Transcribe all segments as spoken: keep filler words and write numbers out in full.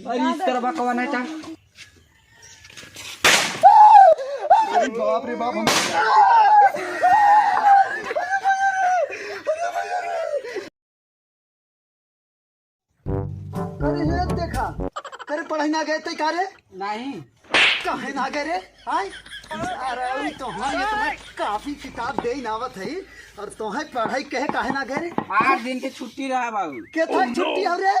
अरे, इस तरह बकवाना चा। अरे बाप रे बाप, हम अरे, ये देखा। करे पढ़ाई ना गए थे का रे? नहीं। काहे ना गए रे? आय? अरे, तो हम इतना कापी किताब दे ही ना आवत है, और तोहे पढ़ाई कहे काहे ना गए रे? आठ दिन के छुट्टी रहा बाबू। केथा छुट्टी हो रे?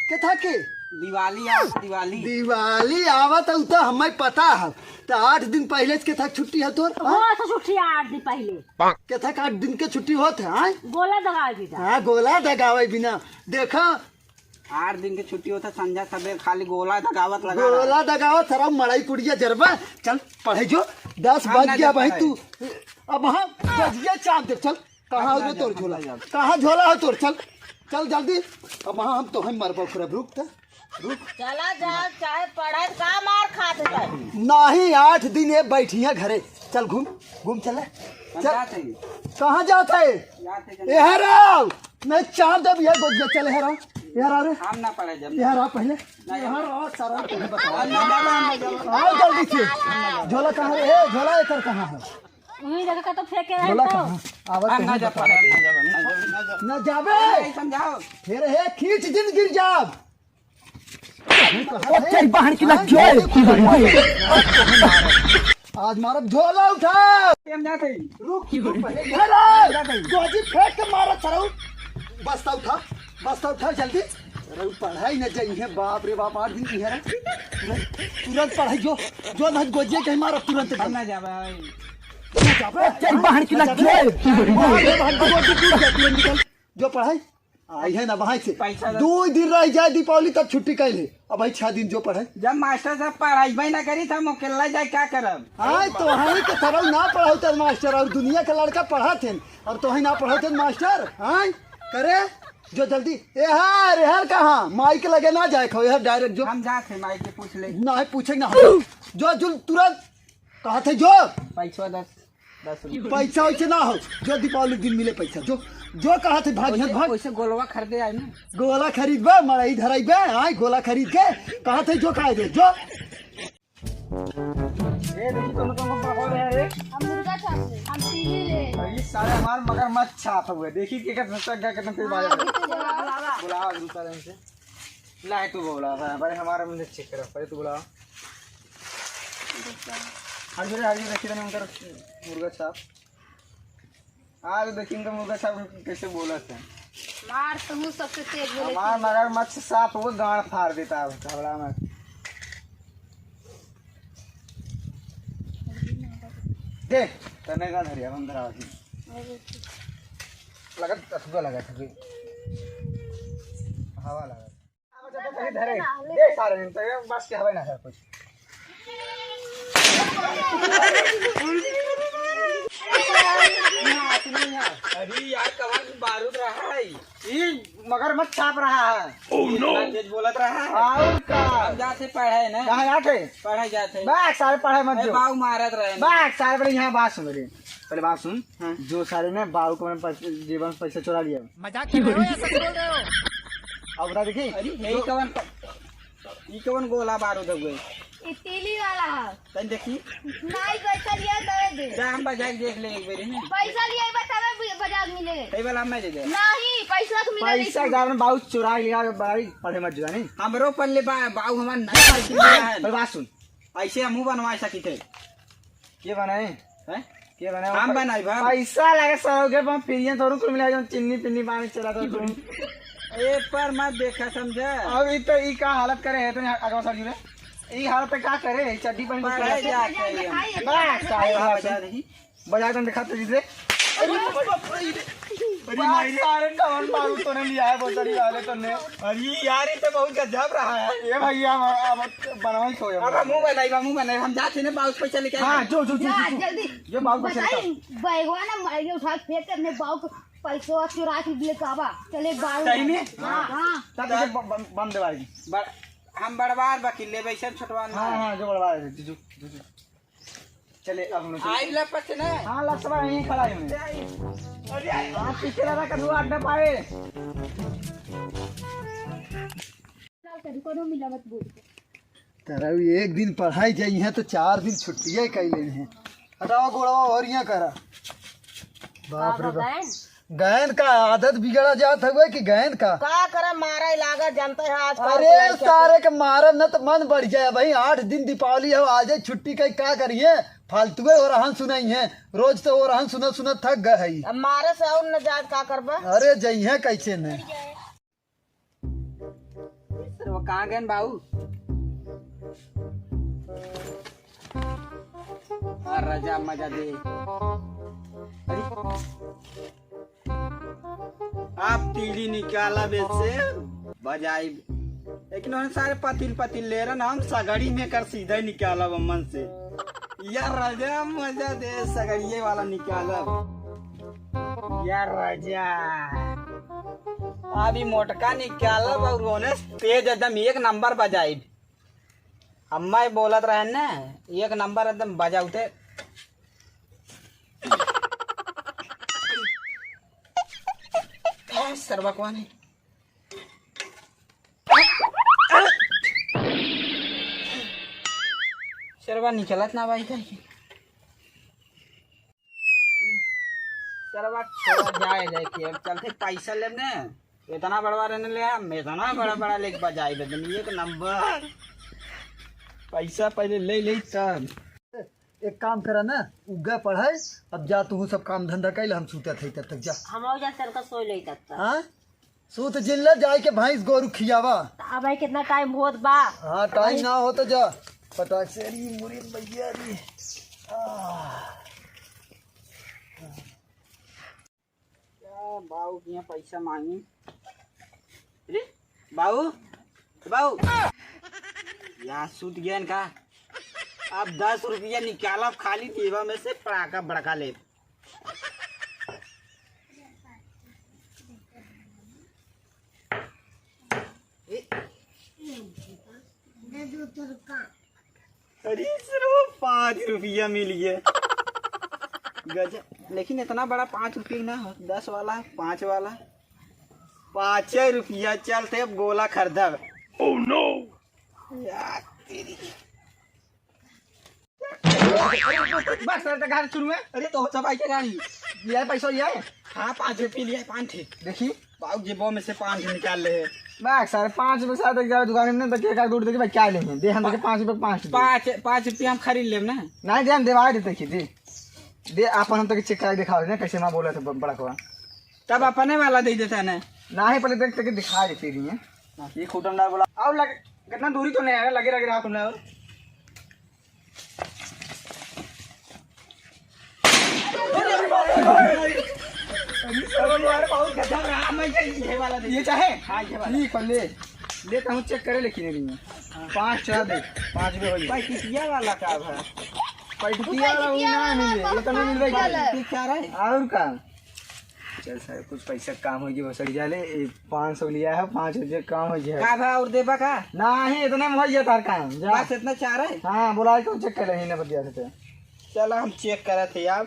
केथा के? दिवाली आ, दिवाली। दिवाली आवत है, उ तो हमें पता है। तो आठ दिन पहले से केथा छुट्टी है तोर? हो, तो छुट्टी है आठ दिन पहले। केथा के आठ दिन के छुट्टी होत है, आय? गोला दगावे बिना। हाँ, गोला दगावे बिना। देखा, आठ दिन के छुट्टी होत है, संझा सबेर खाली गोला दगावत लगा रहा। गोला दगावत, सारा मड़ई कुड़िया जरबा। चल, पढ़े जो, दस हम बज ना गया जाता भाई है। तू। अब हाँ, बजिया चाप दे, चल। कहाँ हम हो ना तोर जा-, हम झोला? ना जाब। कहाँ झोला हो तोर? चल, चल जल्दी। अब हाँ, हम तो हम मरबा फिर, अब रुक त, रुक। चला जा, चाहे पढ़े, का मार खात है? नहीं, आठ दिन ये बैठी है घरे। चल घूम, घूम चले। हम चल। जाते हैं। कहाँ जात है? जाते हैं। ए हराम, नहीं चाप दे भैया, गोद ले चल, ए हराम, ए हराम रे। हम ना पढ़े जब। ए हराम पहले, नहीं। ए हराम, सारा तुम्हें बता। हम ना जाबे, हम ना जाबे। आओ जल्दी से। झोला कहाँ है? ए, झोला एकर कहाँ है? वही जगह का तो फेंके है झोला तो। कहाँ? आवत हम ना नहीं जा बता। पाए, हम ना जाबे, हम ना जाबे, हम ना जाबे। ना जाबे। नहीं, समझाओ। फिर हे खींच दिन गिर जाब। ओ, तेरी बहन की लग जाए। आज मारब, झोला उठा। हम जाते हैं। रुक, रुक, पहले घर आ। गोजी फेंक के मारा, चलो। बस्ता उठा, बस्ता उठा जल्दी। अरे, पढ़ाई न जाई है, बाप रे बाप, आठ दिन की है रे। तुरंत पढ़ाई जो, जो न गोजिया कहीं मारा, तुरंत हम ना जाबे भाई। ना जाबे। ओ, तेरी बहन की लग जाए। बाप रे बाप, गोजी टूट जाती है, निकल। जो पढ़ाई। आई है ना वहाँ से। पैसा दे। दो दिन रह जाए दीपावली तक छुट्टी कर ले। अब भाई छह दिन जो पढ़े। जब मास्टर साहब पढ़ाई ना करी था, हम अकेला जाए क्या करब? हाँ, तो वहीं के तरह ना पढ़ाओ तो मास्टर, और दुनिया के लड़का पढ़ा थे, और तो ही ना पढ़ा थे मास्टर। हाँ, करे जो जल्दी। ए हार, ए हार कहाँ? माई के लगे ना जाए खो, ए हार direct जो। हम जाते हैं, माई के पूछ ले। ना है, पूछे ना हो। जो, जो तुरंत कहा थे जो। पैसा दस, दस रुपये। पैसा वैसे ना हो, जो दीपावली दिन मिले पैसा, जो, जो कहा थे भाग, वैसे, भाग। वैसे गोलवा खरीदे आए ना। गोला खरीदबे, मड़ई धराइबे, आए गोला खरीद के, कहा थे जो खाए दे, जो। ए, देखी, कौन, कौन, कौन पकौड़े हैं रे? हम मुर्गा छाप ले, हम तीली ले। अरे, सारे हमार मगरमच्छ छाप हुए। देखी, के, के, के, के, के, हाँ, अभी तो बुलावा। बुलावा, बुलावा, रुका रहे से। लाए तू बोला था, पहले हमारा मुझे check करो, पहले तू बुलाओ। हर जगह, हर जगह देखी तने उनकर मुर्गा छाप। आज देखी उनकर मुर्गा छाप कैसे बोला था। मार तो हूँ सबसे तेज बोले हमार थी। मगरमच्छ साफ हो गांड फाड़ देता है झगड़ा में। देख, तने का धरिया, हम धरा। लगत अथुआ लगत है। हवा लगत। धरे। देख सारे दिन तो ये बस के हवा ना है कुछ। अरे यार, कवन बारूद रहा है? ये मगरमच्छ छाप रहा है। Oh no! इतना तेज बोलत रहा है। और का? हम जाते पढ़े ना। कहाँ जाते? पढ़े जाते। बाग सारे पढ़े मत ए, जो। बाऊ मारत रहे ना। बाग सारे पहले यहाँ बात सुन रे। पहले बात सुन। हाँ। जो सारे ने बाऊ को मैंने पैसे, जेबन से पैसा चुरा लिया। मजाक कर रहे हो या सच बोल रहे हो? अब बता देखी। अरे, यही कवन, ई कवन गोला बारूद हउए? ई तीली वाला है। तनी देखी। नहीं, पैसा लिया तबे दे। जा, हम बजा के देख ले एक बेरी ने। पैसा लिया, एक बार तबे बजा के मिले। कई वाला हम दे दे। नहीं, पैसा तो मिला पैसा नहीं। जावन बाऊ चुरा लिया, बड़ा ही पढ़े मत जुआ नहीं। हमरो पल्ले बा, बाऊ हमार नहीं पढ़ के लिया है। पर बात सुन। ऐसे हमहू बनवा सकी थे। के बनाए? हैं? के बनाए? हम बनाई बा। पैसा लगे सौ के, हम फ्री में तोरू कुल मिला, जो चिन्नी पिन्नी पानी चला था तू। ए पर मत देखा, समझा? अब ई तो ई का हालत करे है, तो अगवा सर जी ने। ई हालत पे का करे? चड्डी पहन के पढ़ाई चला। जाके हम। बस, आए हाँ, बात बजा है। नहीं। बजा दम दिखा तो जी रे। अरे बाप रे। अरे माई रे। सारे कवन बारूद तूने लिया है, बोतली वाले तूने। अरे यार, ये तो बहुत गजब रहा है। ये भैया, हम अब बनवाई खो अब हम मुंह बनाई, हम मुंह बनाई, हम जाते हैं ना, बाउस पैसा लेके हाँ, आए। जो, जो, जो, जा, जो, जो। जल्दी। जो बाउस पैसा बताई, लेके बैगवा ना मारिए उठा के फेंक के अपने बाऊ को पैसा चुरा के लेके आवा। चले बाऊ। सही में? हाँ, हाँ। तब तो ब-, ब-, बम देवाई। ब-, हम बड़वार वकील लेबे, ऐसे छोटवा ना। हाँ, हाँ, जो बड़वार है, जो, जो, जो, जो। चले, अब हम लोग आई लपस ना। हाँ, लपसवा यहीं खड़ा है। अरे, हाँ, पीछे लगा कर हुआ अड्डा पावे। कोनो मिला मत बोल। तेरा भी एक दिन पढ़ाई जाई है तो चार दिन छुट्टियाँ कई लेनी है। हटाओ गोड़वा और यहाँ करा। बाप रे बाबा, बाप। गैन? गैन का आदत बिगड़ा जात हवे कि गैन का? का करे, मारे लागा, जानते हैं आजकल अरे के लड़के सारे के मारब न त मन बढ़ जाए भाई। आठ दिन दीपावली हो, आज छुट्टी कई का करिए, फालतुए ओरहन सुनाई है। रोज तो ओरहन सुनत सुनत थक गए है। अब मारे से और न जात का करबा? अरे जइहे कैसे न। सर, वो कहाँ गए बाबू? हाँ, राजा मजा दे। अरे, आप तीली निकाला बेचे बजाई, लेकिन उन्हें सारे पतिल पतिल ले रहे ना, हम सगड़ी में कर सीधा ही निकाला मन से। यार राजा मजा दे, सगड़िए वाला निकाला। यार राजा, अभी मोटका निकालब और ओने तेज एकदम एक नंबर बजाइब। अम्मा ही बोलत रहे न, एक नंबर एकदम बजाउते। ए, सरवा कौन है? सरवा निकलत ना भाई कहीं। सरवा छोड़ जाए दे कि अब चलते पैसा लेब ने। इतना बड़वा रहने ले हम, इतना बड़ा बड़ा लेके बजाई दे तुम एक नंबर। पैसा पहले ले ले तब। एक काम करा ना, उगा पढ़ाई, अब जा तू सब काम धंधा कर ले, हम सूते थे तब तक जा। हम और जा सर का सोई ले तब तक। हाँ? सूत जिन ले, जाए के भैंस गोरू खियावा। अब भाई कितना टाइम होत बा? हाँ, टाइम ना हो तो जा। पटाक से, अरे मोरे भैया रे। आह। क्या बाऊ के यहाँ पैसा मांगी? अरे, बाऊ, बाऊ। या सूत गया इनका। अब दस रुपया निकालब, खाली जेबा में से पड़ाका बड़का लेब। अरे सर, वो पाँच रुपया मिल गया। गजब, लेकिन इतना बड़ा पाँच रुपया ना हो, दस वाला, पाँच वाला, पाँच रुपया। चलते अब गोला खरीदब। Oh no! यार तेरी। बस सर, तो गाड़ी शुरू में। अरे तो सब आई के गाड़ी। लिया है पैसा, लिया है? हाँ, पाँच रुपये लिया है, पाँच ठे। देखी। बाबू जेबो में से पाँच ठे निकाल ले। बस सर, पाँच रुपये साथ एक जगह दुकान में तो केक दूर देखी भाई क्या लेंगे? दे हम देखे पाँच रुपये के पाँच ठे। पाँच, पाँच रुपये हम खरीद लेब ना। नहीं दे, हम देवा देते कि दे। दे, अपन हम तक चेक करा दिखाओ ना, कैसे माँ बोला था ब-, बड़ा कौन। तब अपने वाला दे देता ना। नहीं, पहले देख तक दिखा देते रही हैं। ये खूटम ना बोला। और लग, कितना दूरी तो नहीं आएगा, लगे लगे रहा तुमने और। अरे यार, बहुत गजब रहा, मैं ये, ये वाला दे। ये चाहे? हाँ, ये वाला। ठीक है, ले। ले, तो हम चेक करे, लेकिन अभी में। हाँ। पाँच चार दे, पाँच में हो जाए। भाई, किसिया वाला का है? पैंटिया वाला वो ना मिले, ये तो नहीं मिल रहा है। पैंटिया क्या रहा है? और का? चल सर, कुछ पैसा काम हो गया, भोसड़ी जाले, ए, पाँच सौ लिया है, पाँच रुपये काम हो गया। का भा और देबा का? नहीं, इतने में हो गया तार काम, जा। बस इतना चाह रहा है? हाँ, बोला के चेक कर लेंगे ना, बढ़िया से तो। चला, हम चेक करा थे यार।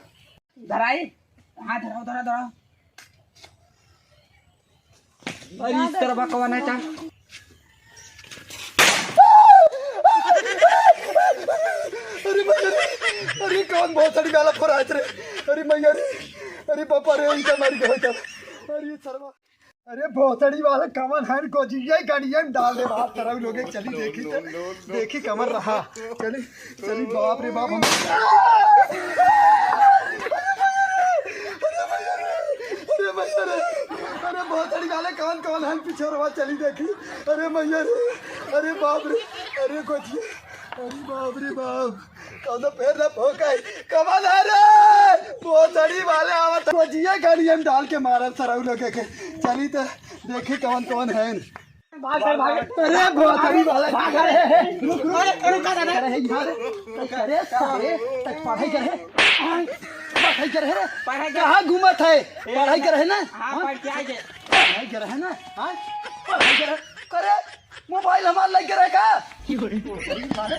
धराई? हाँ, धराओ, धराओ, धराओ। अरे, इस तरह बकवा नहीं था। अरे मैया रे, अरे कौन भोसड़ी वाला फोरात रे? अरे मैया रे, अरे पापा रे, इनका मारी गया था। अरे सरवा, अरे भोसड़ी वाला कमन है, गोजिया गाड़िया में डाल दे बाहर, तरह लोगे चली देखी तो, देखी कमर रहा, चली, चली बाप रे बाप, हम अरे मैया रे, अरे मैया रे, अरे भोसड़ी वाले कौन कौन है पीछे रवा चली देखी। अरे मैया रे, अरे बाप रे, अरे गोजिया, अरे बाप रे बाप, कौन पेड़ ना भोंका है, कमल है रे, भोसड़ी वाले आवत, गोजिया गाड़ी हम डाल के मारल सरऊ लोगे के, चली तो देखी कौन कौन है। भाग, भाग, भाग। अरे भोसड़ी वाला भाग, अरे, हे, हे, रुक, रुक, अरे, रुक, रुक, रुक, अरे, हे, यार, अरे, सारे, तक पढ़ाई करे, पढ़ाई करे रे, पढ़ाई करे। कहाँ घूमत है? ए, पढ़ाई करे है ना? हाँ, हाँ? पढ़ के आ गए। पढ़ाई करे है ना? हाँ? पढ़ाई करे, करे। मोबाइल हमार लग रहा का? अरे मारे,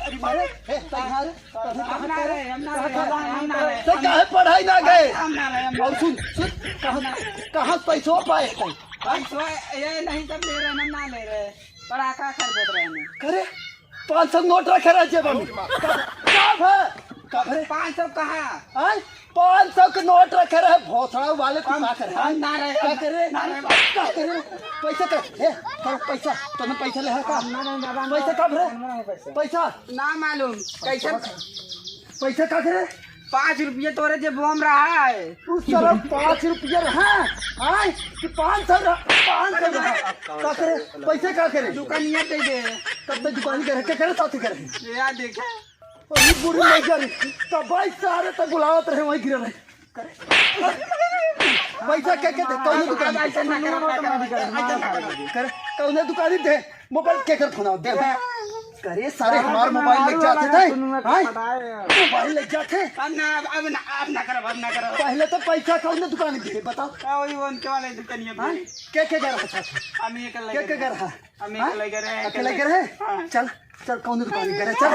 अरे मारे, ए, तैयार, हम ना रहे, हम ना रहे, हम ना रहे। तो काहे पढ़ाई ना गए? हम ना रहे, हम ना और सुन, सुन, कहाँ, कहाँ पैसों पाए थे? पैसों ये नहीं सब ले रहे, हम ना ले रहे, पड़ाका खरीदत रहे हम। करे, पाँच सौ नोट रखे रहे जेब में। कब, कब है? कब है? पाँच सौ कहाँ? आय? पाँच सौ के नोट रखे रहे, भोसड़ा वाले, तू हम, का करे? हम ना रहे, का करे? ना रहे। का करे? पैसा का? ए, का पैसा? तूने पैसा ले है का? हम ना रहे, बाबा, हम पैसा ना कब रहे? हम ना रहे पैसा। पैसा? ना मालूम, कैसे? पैसा का करे? पाँच रुपये तोरे जेबवा में रहा है। उस तरफ पाँच रुपये रहा, आय? कि पाँच सौ रहा, पाँच सौ रहा। का करे? पैसे का करे? दुकानिया दे दे। कब तक दुकान करे? क्या करे? साथी करे? यार देखे। और ये बूढ़ी नहीं जा रही। तब भाई सारे तक बुलावत रहे, वहीं गिरे रहे। करे। पैसा के के दे, कौनो दुकान। ऐसे ना करो, ना करो, ना करो। करे, कौनो दुकान दे, मोबाइल के कर फोन दे। करे सारे, हमार मोबाइल ले जाते थे, हाँ? मोबाइल ले जाते। अब ना, अब, अब ना, अब ना करो, अब ना करो। पहले तो पैसा कौनो दुकान दे, बताओ। हाँ, वही वो उनके वाले दुकानिया पे। हाँ? के के घर है साथ? हम ही अकेले के के घर है। हम ही हाँ? अकेले घर है, अकेले अकेले। घर है? हाँ। चल, चल, कौन दुकान करे, चल।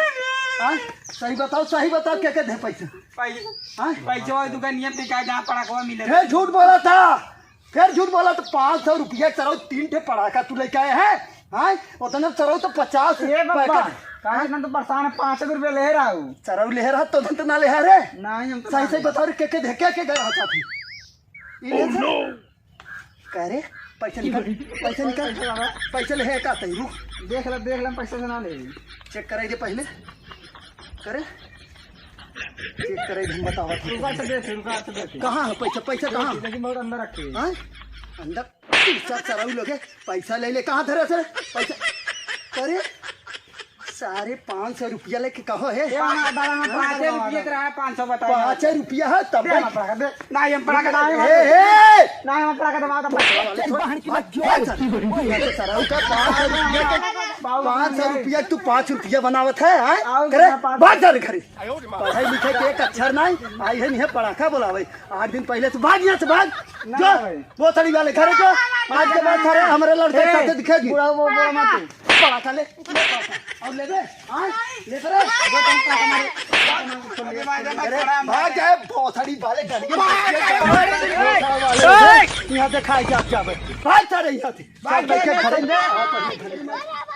हाँ? सही बताओ, सही बताओ, के के दे पैसा? पैसा, हाँ? पैसा वाली दुकानिया पे का, जहाँ पड़ाकवा मिले। फिर झूठ बोला था, फिर झूठ बोला तो पाँच सौ रुपया चरौ तीन ठे पड़ाका तू लेके आए हैं, हाँ? उतना चरौ तो पचास ये बाबा, पैकेट। काहे इतना तो परेशान है, पाँच सौ रुपया ले रहा हूँ। चरौ ले रहा तो उतना तो ना ले रहा रे। नहीं, हम तो सही ना सही ले। बताओ रे, के के दे, के के गया था? ई ले जा। का रे? पैसा निकाल, पैसा निकाल। पैसा ले है का तई? रुक। देख ले, देख ले, पैसा से ना ले। चेक कराई दे पहले। करे? चेक कराई दे, हम बतावा था। रुका से देख, रुका से देख। कहाँ है पैसा? पैसा कहाँ? लेकिन बहुत अंदर रखे। हाँ? अंदर? पैसा चराऊ लोगे, पैसा ले ले, कहाँ धरे से? पैसा। करे? सारे पाँच सौ रुपया लेके कहो है? ये हमारा दादा में पाँच रुपये के रहा है, पाँच सौ बताओ। पाँच रुपया है तब दे, भाई। हम पड़ा के दे। नहीं, हम पड़ा के नहीं, ए, ए! नहीं, हम पड़ा के दबा दबा। भाग, भाग, भाग, भाग, सराऊ का पाँच सौ रुपया के, बाबू, पाँच सौ रुपया तू पाँच रुपया बनावत है, हैं? आओ, करे? पाँच भाग जा रे घरे। पढ़ाई लिखाई के एक अक्षर नहीं, आई है नहीं पड़ाका बोलावे। आठ दिन पहले से भाग यहाँ से भाग। नहीं जो, भाई। वो थड़ी वाले घरे जो, आज के बाद सारे हमारे लड़के ए, साथे दिखेगी। बुढ़ा वो, बुढ़ा मत। पड़ाका ले, ले पड़ाका। और ले बे, हाँ? ले बे रे। अरे भाई, भाई, अरे, बड़ा भाग जाए, भोसड़ी वाले डंडे। भाग, भाग, भाग। यहाँ से खाए जा, जा बे। भाग जा रे यहाँ से। भाग, भाग, भाग, भाग।